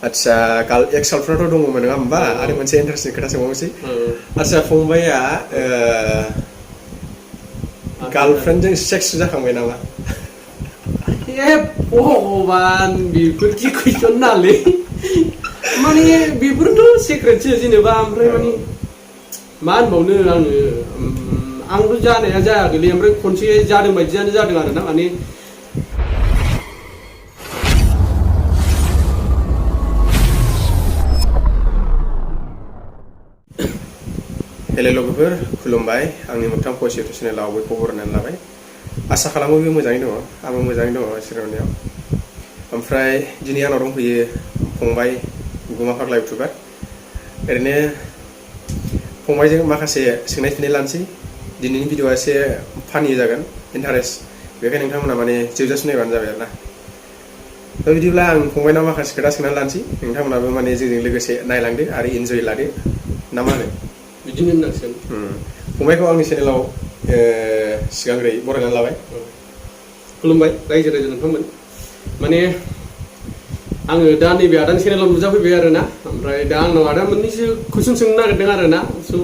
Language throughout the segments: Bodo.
आदसा एक्सालफ्राथ' दङमोन नङा होमबा आरो मोनसे इन्टारेस्टिं खोथा सोंबावनोसै आदसा फंबाया गार्लफ्रेन्डजों सेक्स जाखांबाय नामा? भगबान बेफोरदि कुइसन नालै माने बेफोरथ' सेक्रेटसो जेनेबा ओमफ्राय माने मा होनबावनो आंथ' जानाया जायाखैलै ओमफ्राय खनसे जादों बायदियानो जादों आरोना माने हेलो लोगोफोर खुलुमबाय आंनि मोगथां भइस इउटुब चेनेलाव बयखौबो बरायनानै लाबाय आसा खालामो बे मोजाङै दङ आंबो मोजाङै दङ इसोरनि अननायाव ओमफ्राय दिनै आंनाव दंफैयो फंबाय गुमा फाग्ला इउटुबार ओरैनो फंबायजों माखासे सोंनाय फिननाय लानोसै दिनैनि भिडिअआ एसे फानि जागोन इन्टारेस्ट बेखायनो नोंथांमोना माने जोबजासिम नायबानो जाबाय आरोना दा बिदिब्ला आं फंबायनाव माखासे खोथा सोंनानै लानोसै नोंथांमोनाबो माने जोंजों लोगोसे नायलांदो आरो इन्जय लादो ना मा होनो बिदिनो होननांसिगोन फंबायखौ आंनि चेनेलाव सिगांग्रै बरायनानै लाबाय खुलुमबाय रायजो राजा नोंथांमोन माने आङो दा नैबे आदानि चेनेलाव नुजाफैबाय आरोना ओमफ्राय दा आंनाव आदा मोननैसो कुइसन सोंनो नागिरदों आरोना स'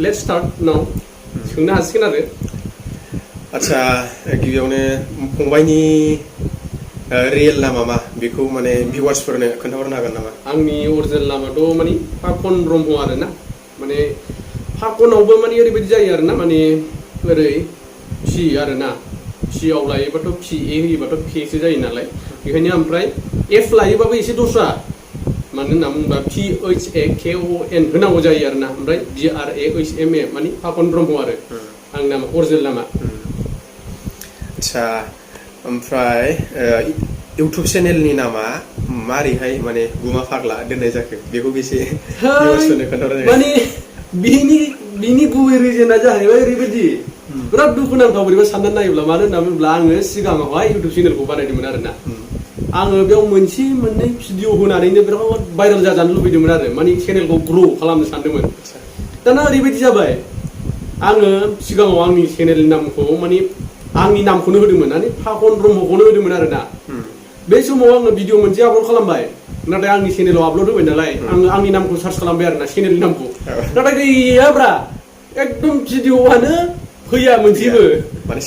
लेट्स स्टार्ट नाउ सोंनो हासिगोन आरो आदसा गिबियावनो फंबायनि रियेल नामा मा बेखौ माने भिउवार्सफोरनो खोन्थाहरनो हागोन नामा? आंनि अरिजिनेल नामाथ' माने फाखन ब्रह्म आरोना माने फाखनावबो माने ओरैबायदि जायो आरोना माने ओरै पि आरोना पिआव लायोबाथ' पि ए होयोबाथ' पेसो जायो नालाय बेखायनो ओमफ्राय एफ लायोबाबो एसे दस्रा मानो होनना बुङोबा पि ओइच ए के अ एन होनांगौ जायो आरोना ओमफ्राय B R A ओइच M A माने फाखन ब्रह्म आरो आंनि नामा अरिजिनेल नामा आदसा ओमफ्राय इउटुब चेनेलनि नामा मारैहाय माने गुमा फाग्ला दोननाय जाखो बेखौ एसे भिउवार्सफोरनो खोन्थाहरनो माने बिनि गुबै रिजोना जाहैबाय ओरैबायदि बिराद दुखुनांथाव बोरैबा साननानै नायोब्ला मानो होनना बुङोब्ला आङो सिगाङावहाय इउटुब चेनेलखौ बानायदोंमोन आरोना आङो बेयाव मोनसे मोननै भिडिअ होनानैनो बिराद भाइरेल जाजानो लुबैदोंमोन आरो माने चेनेलखौ ग्र' खालामनो सानदोंमोन दाना ओरैबायदि जाबाय आङो सिगाङाव आंनि चेनेलनि नामखौ माने आंनि नामखौनो होदोंमोन माने फाखन ब्रह्मखौनो होदोंमोन आरोना बे समाव आङो भिडिअ मोनसे आपल'ड खालामबाय नाथाय आंनि चेनेलाव आपल'ड होबाय नालाय आङो आंनि नामखौ सार्च खालामबाय आरोना चेनेलनि नामखौ नाथाय गैयाब्रा एकदम भिडिअआनो फैया मोनसेबो माने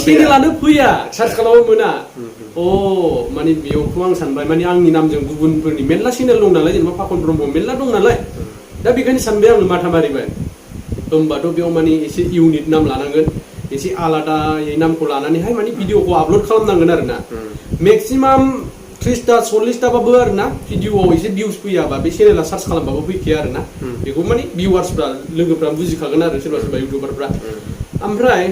चेनेलानो फैया सार्च खालामबा मोना माने बेयावथ' आं सानबाय माने आंनि नामजों गुबुनफोरनि मेरला चेनेल दं नालाय जेनेबा फाखन ब्रह्म मेरला दं नालाय दा बेखायनो सानबाय आङो माथा मारिबाय होमबाथ' बेयाव माने एसे इउनिक नाम लानांगोन एसे आलादायै नामखौ लानानैहाय माने भिडिअखौ आपल'ड खालामनांगोन आरोना मेक्सिमाम 30टा 40टाबाबो आरोना भिडिअआव एसे भिउस फैयाबा बे चेनेला सार्च खालामबाबो फैखाया आरोना बेखौ माने भिउवार्सफ्रा लोगोफ्रा बुजिखागोन आरो सोरबा इउटुबारफ्रा ओमफ्राय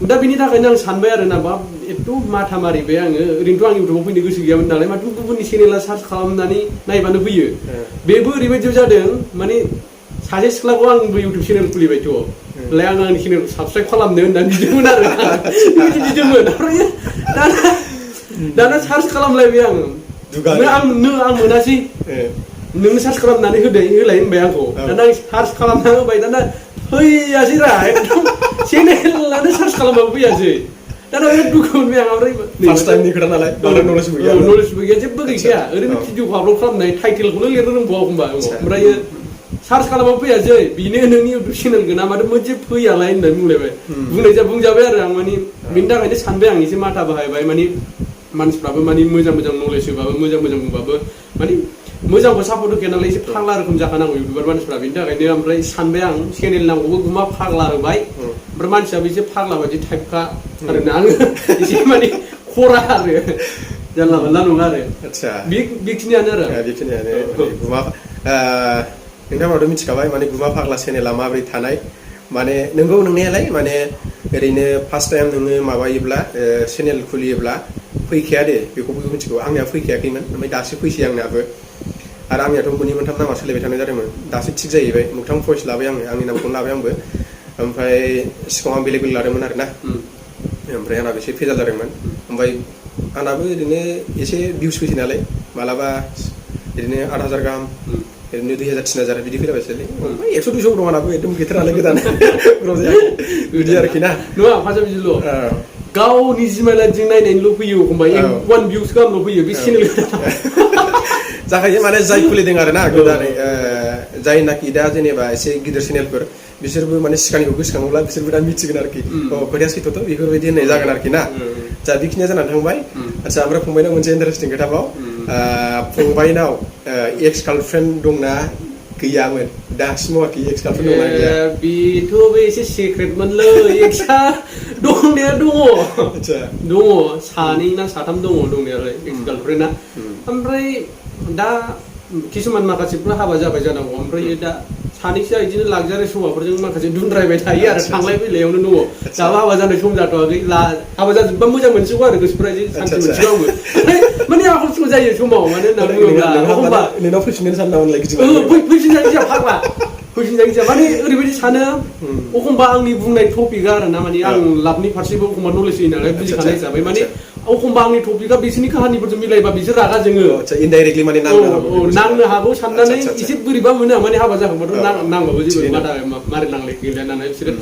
दा बिनि थाखायनो आं सानबाय आरोना बाब एथ' माथा मारिबाय आङो ओरैनोथ' आं इउटुबाव फैनो गोसो गैयामोन नालाय माथो गुबुननि चेनेला सार्च खालामनानै नायबानो फैयो बेबो ओरैबायदियाव जादों माने सासे सिख्लाखौ आंबो इउटुब चेनेल खुलिबायथ' लाय आं आंनि चेनेलखौ साबसक्राइब खालामनो होननानै बिदोंमोन आरो बेबायदि बिदोंमोन ओमफ्राय दाना सार्च खालामलायबाय आङो आं मोनासै नोंनो सार्च खालामनानै होलाय होनबाय आंखौ दाना आं सार्च खालामना होबाय दाना फैयासै रा एकदम चेनेलानो सार्च खालामबाबो फैयासै दाना बिराद दुखु मोनबाय आं ओमफ्राय फार्स्ट टाइमनि खोथा नालाय नलेजबो गैया जेबो गैखाया ओरैनो भिडिअखौ आपल'ड खालामनाय टाइटेलखौनो लिरनो रोंबावा एखमबा ओमफ्राय सार्च खालामबाबो फैयासै बेनो नोंनि इउटुब चेनेलखौ ना माथो मोनसे फैयालाय होननानै बुंजाबाय आरो आं माने बिनि थाखायनो सानबाय आं एसे माथा बाहायबाय माने मानसिफ्राबो माने मोजां नलेज होबाबो मोजां बुंबाबो माने मोजांखौ सापर्ट होखाया नालाय एसे फाग्ला रोखोम जाखानांगौ इउटुबार मानसिफ्रा बेनि थाखायनो ओमफ्राय सानबाय आं चेनेल नामखौबो गुमा फाग्ला होबाय ओमफ्राय मानसियाबो एसे फाग्ला बायदि टाइपखा आरोना आङो एसे माने खरा आरो जानला मोनला नङा आरो आदसा बेखिनियानो आरो गुमा नोंथांमोनाथ' मिथिखाबाय माने गुमा फाग्ला चेनेला माबोरै थानाय माने नोंगौ नोंनायालाय माने ओरैनो फार्स्ट टाइम नोङो माबायोब्ला चेनेल खुलियोब्ला फैखाया दे बेखौ बयबो मिथिगौ आंनिया फैखायाखैमोन ओमफ्राय दासो फैसै आंनियाबो आरो आंनियाथ' मोननै मोनथाम नामा सोलायबाय थानाय जादोंमोन दासो थिग जाहैबाय मोगथां भइस लाबाय आंनि नामखौनो लाबाय आंबो ओमफ्राय सिगाङाव आं बेलेग लादोंमोन आरोना ओमफ्राय आंनाबो एसे फेजाल जादोंमोन ओमफ्राय आंनाबो ओरैनो एसे भिउस फैसै नालाय मालाबा ओरैनो 8,000 गाहाम ओरैनो 2,000 3,000 बिदि फैलाबायसैलै 100-200 दं आंनाबो एकदम गैथारालाय गोदान बिदि आरोखि ना नङा फाजा बिदिल' गावनि जिमाइलाजों नायनायनिल' फैयो एखमबा 1 भिउस गाहामल' फैयो बे चेनेल जाखायो माने जाय खुलिदों आरोना गोदानै जायनाखि दा जेनेबा एसे गिदिर चेनेलफोर बिसोरबो माने सिगांनिखौ गोसोखाङोब्ला बिसोरबो दा मिथिगोन आरोखि खोथाया सैथ'थ' बेफोरबायदि होननाय जागोन आरोखि ना जा बेखिनिया जानानै थांबाय आदसा ओमफ्राय फंबायनाव मोनसे इन्टारेस्टिं खोथाबाव फंबायनाव एक्स गार्लफ्रेन्ड दंना गैयामोन दासिमाव आरोखि एक्स गार्लफ्रेन्ड दंना गैया बेथ' बे एसे सिक्रेटमोनलै एक्सआ दंनाया दङ आदसा दङ सानै ना साथाम दङ दंनायालाय एक्स गार्लफ्रेन्डआ ओमफ्राय दा किसुमान माखासेफ्रा हाबा जाबाय जानांगौ ओमफ्राय दा सानैसोआ बिदिनो लागजारियास हौवाफोरजों माखासे दुद्रायबाय थायो आरो थांलाय फैलायावनो दङ दाबो हाबा जानाय सम जाथ'वाखै हाबा जाजोबबा मोजां मोनसिगौ आरो गोसोफ्रा एसे सान्थि मोनसिगौ आंबो माने आखल जायो समाव मानो होनना बुङोब्ला एखमबा नोंनाव फैफिननो साननामोनलाय बिदि फैफिनजायो जा फाग्ला फैफिनजायो जा माने ओरैबायदि सानो एखमबा आंनि बुंनाय टपिकआ आरो ना माने आं लाबनि फारसेबो एखमबा नलेज होयो नालाय बुजिखानाय हिसाबै माने एखमबा आंनि टपिकआ बिसोरनि काहानिफोरजों मिलायबा बिसोर रागा जोङो इनडाइरेक्टलि माने नांनो हागौ साननानै एसे बोरैबा मोनो माने हाबा जाखांबाथ' नांबाबो जेबो मारै नांलाय गैला नालाय बिसोरो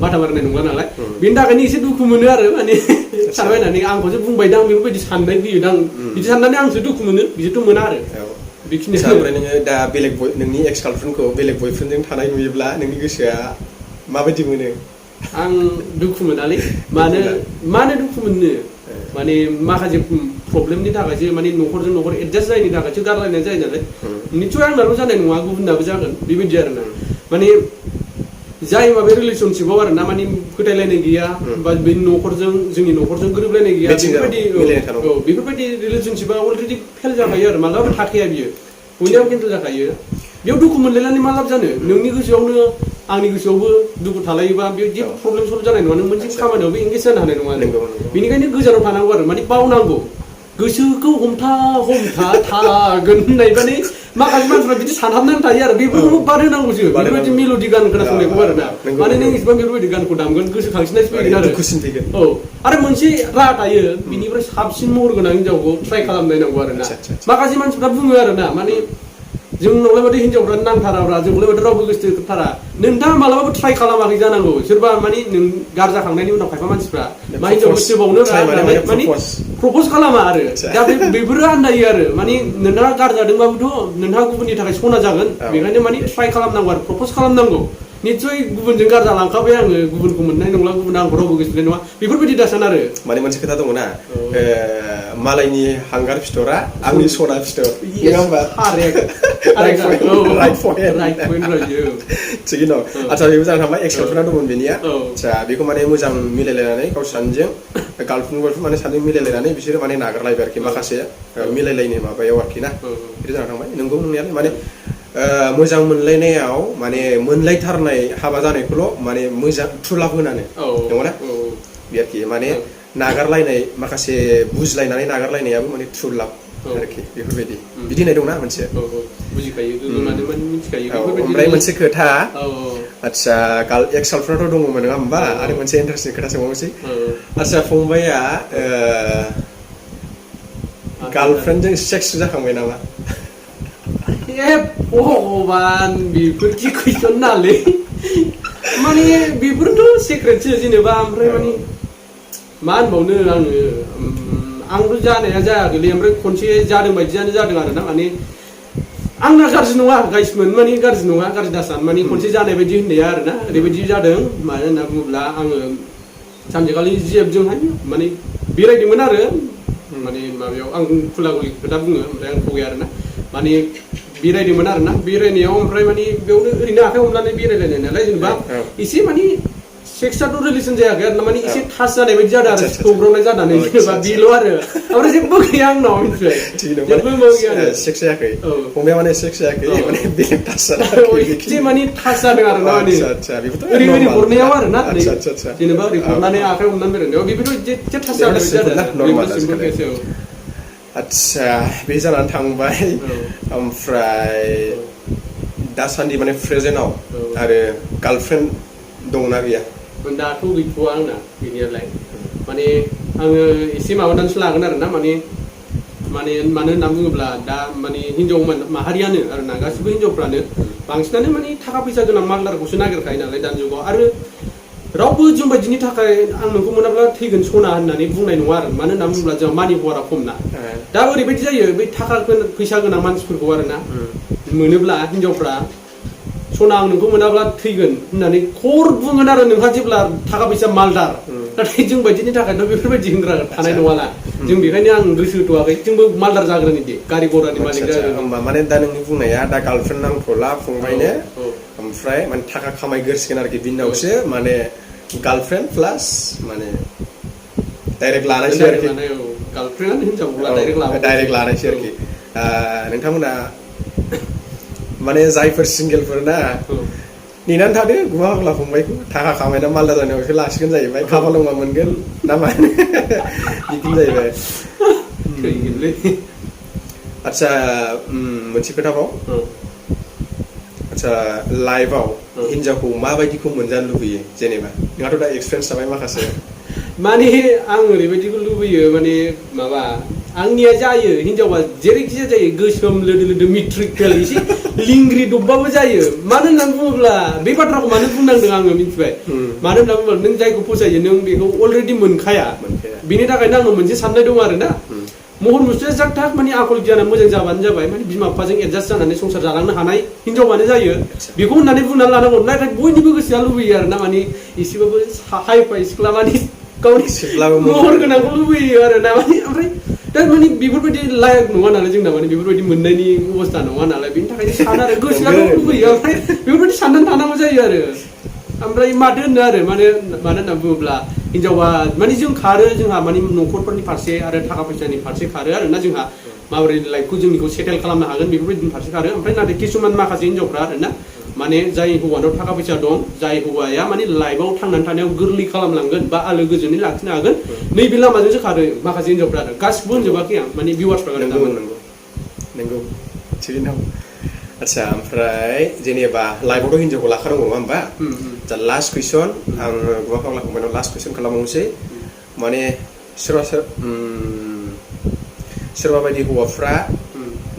माथा मारिनाय नंला नालाय बेनि थाखायनो एसे दुखु मोनो आरो माने सानबाय होननानै आंखौसो बुंबाय दां बेफोरबायदि साननाय फैयो दां बिदि साननानै आंसो दुखु मोनो बिसोरथ' मोना आरो बेखिनि ओमफ्राय नोङो दा बेलेग नोंनि एक्स गार्लफ्रेन्डखौ बेलेग बयफ्रेन्डजों थानाय नुयोब्ला नोंनि गोसोआ माबायदि मोनो आं दुखु मोनालै मानो दुखु मोननो माने माखासे प्रब्लेमनि थाखायसो माने न'खरजों न'खर एडजास्ट जायैनि थाखायसो गारलायनाय जायो नालाय निस्सय आंनाल' जानाय नङा गुबुनाबो जागोन बेबायदि आरोना माने जाय माबे रिलेसनशिपआव आरोना माने फोथायलायनाय गैया बा बे न'खरजों जोंनि न'खरजों गोरोबलायनाय गैया बेफोरबायदि रिलेसनशिपआ अलरेडि फेल जाखायो आरो मालाबाबो थाखाया बियो बयनियाबो केन्सेल जाखायो बेयाव दुखु मोनलायनानै मा लाब जानो नोंनि गोसोआवनो आंनि गोसोआवबो दुखु थालायोबा बे जेबो प्रब्लेम सल्भ जानाय नङा नों मोनसे खामानियावबो एंगेज जानो हानाय नङा बेनिखायनो गोजानाव थानांगौ आरो माने बावनांगौ गोसोखौ हमथा थागोन होननाय माने माखासे मानसिफ्रा बिदि सानहाबनानै थायो आरो बेफोरखौ बाद होनांगौसो बेफोरबायदि मेल'डि गान खोनासंनायखौ आरो ना माने नों इसेबां बेफोरबायदि गानखौ दामगोन गोसोखांसिननायसो फैगोन आरो आरो मोनसे राहा थायो बिनिफ्राय साबसिन महर गोनां हिनजावखौ ट्राइ खालामनायनांगौ आरो ना माखासे मानसिफ्रा बुङो आरो ना माने जोंनावलाय माथो हिनजावफ्रा नांथाराब्रा जोंखौलाय माथो रावबो गोसोथारा नोंथाङा मालाबाबो ट्राइ खालामाखै जानांगौ सोरबा माने नों गारजाखांनायनि उनाव खायफा मानसिफ्रा मा हिनजाव गोसोबावनो माने प्रपज खालामा आरो दा बेफोरो आन्दायो आरो माने नोंथाङा गारजादोंबाबोथ' नोंथाङा गुबुननि थाखाय सना जागोन बेखायनो माने ट्राइ खालामनांगौ आरो प्रपज खालामनांगौ निस्सय गुबुनजों गारजा लांखाबाय आङो गुबुनखौ मोननाय नंला गुबुन आंखौ रावबो गोसोनाय नङा बेफोरबायदि दासान आरो माने मोनसे खोथा दङ ना मालायनि हांगार फिथरा आंनि सना फिथर नङा होमबा थिगैनो दं आदसा बेबो जानो थांबाय एक्स गार्लफ्रेन्डआ दंमोन बेनिया आदसा बेखौ माने मोजां मिलायलायनानै गावसोर सानैजों गार्लफ्रेन्ड बयफ्रेन्ड माने सानैजों मिलायलायनानै बिसोरो माने नागारलायबाय आरोखि माखासे मिलायलायनो माबायाव आरोखि ना बिदि जाना थांबाय नोंगौ नंनायालाय माने मोजां मोनलायनायाव माने मोनलायथारनाय हाबा जानायखौल' माने मोजां ट्रुलाभ होनानै नंगौना बे आरोखि माने नागारलायनाय माखासे बुजिलायनानै नागारलायनायाबो माने ट्रुलाभ आरोखि बेफोरबायदि बिदि होननाय दंना मोनसे ओमफ्राय मोनसे खोथा आदसा एक्स गार्लफ्रेन्डथ' दङमोन नङा होमबा आरो मोनसे इन्टारेस्टिं खोथा सोंबावनोसै आदसा फंबाया गार्लफ्रेन्डजों सेक्स जाखांबाय नामा भगबान बेफोरदि कुइसन नालै माने बेफोरथ' सिक्रेटसो जेनेबा ओमफ्राय माने मा होनबावनो आंथ' जानाया जायाखैलै ओमफ्राय खनसे जादों बायदियानो जादों आरो ना माने आंना गाज्रि नङा गाइसमोन माने गाज्रि नङा गाज्रि दासान माने खनसे जानाय बायदि होननाया आरो ना ओरैबायदि जादों मानो होनना बुङोब्ला आङो सानसेखालि जिएफजोंहाय माने बेरायदोंमोन आरो माने माबायाव आं खुलागुलि खोथा बुङो ओमफ्राय आं थगाया आरो ना माने बेरायदोंमोन आरो ना बेरायनायाव ओमफ्राय माने बेयावनो ओरैनो आखाइ हमनानै बेरायलायनाय नालाय जेनेबा एसे माने सेक्सआथ' रिलेसन जायाखै आरो ना माने एसे टाच जानाय बायदि जादों आरो सौग्रावनाय जानानै जेनेबा बेल' आरो ओमफ्राय जेबो गैया आंनाव मिथिबाय जेबो गैया सेक्स जायाखै फंबाया माने सेक्स जायाखै माने बेलेग टाच जादों एसे माने टाच जादों आरो ना माने ओरैबायदि हरनायाव आरो ना जेनेबा ओरै हरनानै आखाइ हमनानै बेरायनायाव बेफोरथ' एसे टाच जानाय बायदि जादों आदसा बे जानानै थांबाय ओमफ्राय दासान्दि माने प्रेजेन्टआव आरो गार्लफ्रेन्ड दंना गैया दाथ' गैथ'वा आंना गैनायालाय माने आङो एसे माबानानैसो लागोन आरो ना माने मानो होनना बुङोब्ला दा माने हिनजाव माहारियानो आरो ना गासिबो हिनजावफ्रानो बांसिनानो माने थाखा फैसा गोनां मालदारखौसो नागिरखायो नालाय दानि जुगाव आरो रावबो जों बायदिनि थाखाय आं नोंखौ मोनाब्ला थैगोन सना होननानै बुंनाय नङा आरो मानो होनना बुङोब्ला जोंहा मानि पावारा खम ना दा ओरैबायदि जायो बै फैसा गोनां मानसिफोरखौ आरोना मोनोब्ला हिनजावफ्रा सना आं नोंखौ मोनाब्ला थैगोन होननानै खर बुंगोन आरो नोंहा जेब्ला थाखा फैसा मालदार नाथाय जों बायदिनि थाखायथ' बेफोरबायदि होनग्रा थानाय नङाना जों बेखायनो आं गोसो होथ'वाखै जोंबो मालदार जाग्रोनि दे गारि घरानि मालिक जागोन होमबा माने दा नोंनि बुंनाया दा गार्लफ्रेन्ड नांथ'ला फंबायनो ओमफ्राय माने थाखा खामायग्रोसिगोन आरोखि बिनि उनावसो माने गार्लफ्रेन्ड प्लास माने डाइरेक्ट लानायसै आरोखि गार्लफ्रेन्ड हिनजावब्ला डाइरेक्ट लानायसै आरोखि नोंथांमोना माने जायफोर सिंगेलफोर ना नेनानै थादो गुमा फाग्ला फंबायखौ थाखा खामायना मालदा जानायावसो लासिगोन जाहैबाय खाफाल दंबा मोनगोन ना मा बिदिनो जाहैबाय आदसा मोनसे खोथाबाव आदसा लाइफआव हिनजावखौ माबायदिखौ मोनजानो लुबैयो जेनेबा नोंहाथ' दा एक्सपिरियेन्स थाबाय माखासे माने आं ओरैबायदिखौ लुबैयो माने माबा आंनिया जायो हिनजावा जेरैखि जायो गोसोम लोदो लोदो मेट्रिकेल एसे लिंग्रि दबबाबो जायो मानो होननानै बुङोब्ला बे बाथ्राखौ मानो बुंनांदों आङो मिथिबाय मानो होनना बुङोब्ला नों जायखौ फसायो नों बेखौ अलरेडि मोनखाया बेनि थाखायनो आङो मोनसे साननाय दं आरो ना महर मुस्रिया जाक थाक माने आखल गियाना मोजां जाबानो जाबाय माने बिमा बिफाजों एडजास्ट जानानै संसार जालांनो हानाय हिनजावानो जायो बेखौ होननानै बुंनानै लानांगौ नाथाय बयनिबो गोसोआ लुबैयो आरो ना माने एसेबाबो हाइ फाइ सिख्ला माने गावनि महर गोनांखौ लुबैयो आरो ना माने ओमफ्राय दा माने बेफोरबायदि लायक नङा नालाय जोंना माने बेफोरबायदि मोननायनि अबस्था नङा नालाय बेनि थाखायनो सानो आरो गोसोआथ' लुबैयो ओमफ्राय बेफोरबायदि साननानै थानांगौ जायो आरो ओमफ्राय माथो होनो आरो मानो होनना बुङोब्ला हिनजावा माने जों खारो जोंहा माने न'खरफोरनि फारसे आरो थाखा फैसानि फारसे खारो आरोना जोंहा माबोरै लाइफखौ जोंनिखौ सेटेल खालामनो हागोन बेफोरबायदिनि फारसे खारो ओमफ्राय नाथाय किसुमान माखासे हिनजावफ्रा आरोना माने जाय हौवानाव थाखा फैसा दं जाय हौवाया माने लाइफआव थांनानै थानायाव गोरलै खालामलांगोन बा आलो गोजोनै लाखिनो हागोन नैबे लामाजोंसो खारो माखासे हिनजावफ्रा आरो गासिबो होनजोबाखै आं माने भिउवार्सफ्रा नंगौ थिगैनो दं आदसा ओमफ्राय जेनेबा लाइफआवथ' हिनजावखौ लाखानांगौ नङा होमबा दा लास्ट कुइसन आं गुमा फाग्ला फंबायनाव लास्ट कुइसन खालामबावनोसै माने सोरबा बायदि हौवाफ्रा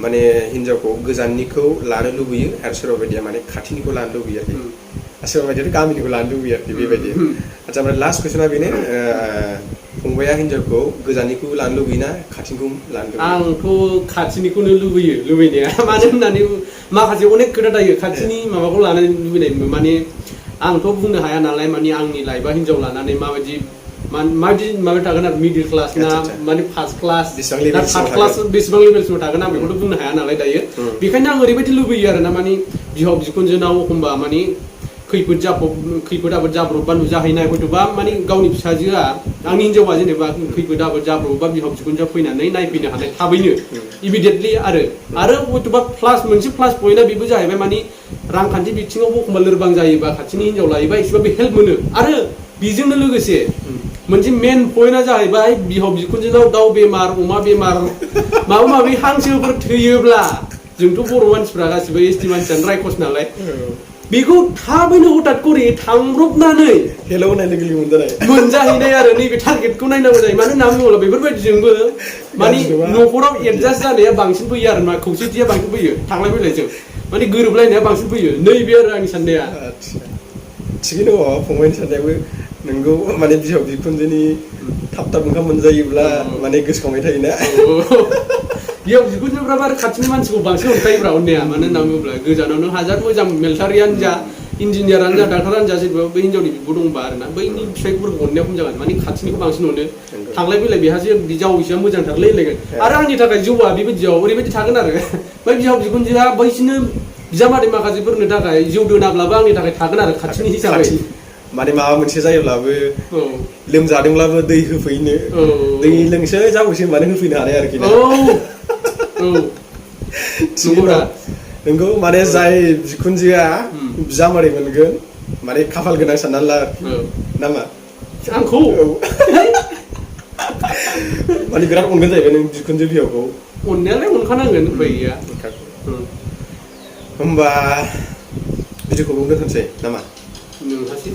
माने हिनजावखौ गोजाननिखौ लानो लुबैयो आरो सोरबा बायदिया माने खाथिनिखौ लानो लुबैयो आरोखि सोरबा बायदियाथ' गामिनिखौ लानो लुबैयो आरोखि बेबायदि आदसा ओमफ्राय लास्ट कुइसना बेनो फंबाया हिनजावखौ गोजाननिखौ लानो लुबैयोना खाथिनिखौ लानो लुबैयो आंथ' खाथिनिखौनो लुबैयो लुबैनाया मानो होननानै माखासे अनेक खोथा थायो खाथिनि माबाखौ लानो लुबैनाय माने आंथ' बुंनो हाया नालाय माने आंनि लाइफआ हिनजाव लानानै माबायदि माबा थागोन आरो मिडिल क्लास ना माने फार्स्ट क्लास ना थार्ड क्लास बेसेबां लेभेलसिम थागोन आं बेखौथ' बुंनो हाया नालाय दायो बेखायनो आं ओरैबायदि लुबैयो आरो ना माने बिहाव बिखुनजोनाव एखमबा माने खैफोद आफोद जाब्रबबा नुजाहैनाय हयथ'बा माने गावनि फिसाजोआ आंनि हिनजावा जेनेबा खैफोद आफोद जाब्रबबा बिहाव बिखुनजोआ फैनानै नायफैनो हानाय थाबैनो इमिडियेटलि आरो हयथ'बा मोनसे प्लास पइन्टआ बेबो जाहैबाय माने रांखान्थि बिथिङावबो एखमबा लोरबां जायोबा खाथिनि हिनजाव लायोबा एसेबाबो हेल्प मोनो आरो बेजोंनो लोगोसे मोनसे मेन पइन्टआ जाहैबाय बिहाव बिखुनजोनाव दाउ बेमार अमा बेमार माबा माबि हांसोफोर थैयोब्ला जोंथ' बर' मानसिफ्रा गासिबो एसटि मानसियानो रायखस नालाय बेखौ थाबैनो हथात करि थांब्रबनानै हेल' होनाय लोगो लोगो मोनजाहैनाय आरो नैबे टारगेटखौ नायनांगौ जायो मानो होनना बुङोब्ला बेफोरबायदिजोंबो माने न'खराव एडजास्ट जानाया बांसिन फैयो आरो मा खौसेथिया बांसिन फैयो थांलाय फैलायजों माने गोरोबलायनाया बांसिन फैयो नैबे आरो आंनि साननाया थिगैनो दङ फंबायनि साननायाबो नोंगौ माने बिहाव बिखुनजोनि थाब ओंखाम मोनजायोब्ला माने गोसोखांबाय थायोना बिहाव बिखुनजोफ्राबो आरो खाथिनि मानसिखौ बांसिन अनखायोब्रा अननाया मानो होनना बुङोब्ला गोजानाव नों हाजार मोजां मिलिटारियानो जा इन्जिनियारानो जा डाक्टारानो जा जेनेबा बै हिनजावनि बिब' दंबा आरोना बैनि फिसाइफोरखौ अननाया खम जागोन माने खाथिनिखौ बांसिन अनो थांलाय फैलाय बेहासो जावैसोआ मोजांथारलै होनलायगोन आरो आंनि थाखाय जौआ बेबायदियाव ओरैबायदि थागोन आरो बै बिहाव बिखुनजोआ बैसिनो बिजामादै माखासेफोरनो थाखाय जौ दोनाब्लाबो आंनि थाखाय थागोन आरो खाथिनि हिसाबै माने माबा मोनसे जायोब्लाबो लोमजादोंब्लाबो दै होफैनो दै लोंसै जावैसो माने होफैनो हानाय आरोखि नोंगौ माने जाय बिखुनजोआ बिजामादै मोनगोन माने खाफाल गोनां साननानै ला नामा आंखौ माने बिराद अनगोन जाहैबाय नों बिखुनजो बिहावखौ अननायालाय अनखानांगोन उफाय गैया होमबा भिडिअखौ दोनथ'नोसै नामा नोंहासो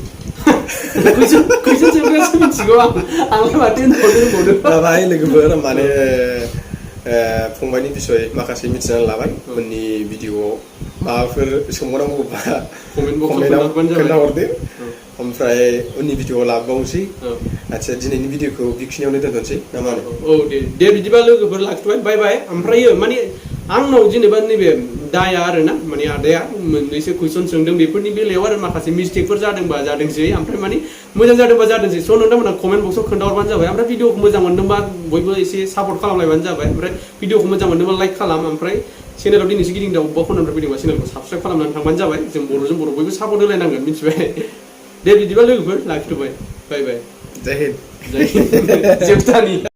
कुइसन सोंग्रासो मिथिगौ आंलाय माथो होनबावनो जाबाय लोगोफोर माने फंबायनि बिसय माखासे मिथिनानै लाबाय उननि भिडिअआव माबाफोर सोंबावनांगौबा कमेन्टआव खोन्थाहरदो ओमफ्राय उननि भिडिअ'आव लाबावनोसै औ आदसा दिनैनि भिडिअ'खौ बेखिनियावनो दोनथ'नोसै ना मा होनो औ दे बिदिबा लोगोफोर लाखिबाय बाय बाय ओमफ्रायो माने आंनाव जेनेबा नैबे दाया आरोना माने आदाया मोननैसो कुइसन सोंदों बेफोरनि बेलायाव आरो माखासे मिस्टेकफोर जादोंबा जादोंसै ओमफ्राय माने मोजां जादोंबा जादोंसै स' नोंथांमोना कमेन्ट बक्सआव खोन्थाहरबानो जाबाय ओमफ्राय भिडिअखौ मोजां मोनदोंबा बयबो एसे सापर्ट खालामलायबानो जाबाय ओमफ्राय भिडिअखौ मोजां मोनदोंबा लाइक खालाम ओमफ्राय चेनेलाव दिनैसो गिदिंदा अबेबा खनानिफ्राय फैदोंबा चेनेलखौ साबस्क्राइब खालामनानै थांबानो जाबाय जों बर'जों बर' बयबो सापर्ट होलायनांगोन मिथिबाय दे बिदिबा लोगोफोर लाखिथ'बाय बाय बाय जय हिन्द जोबथानि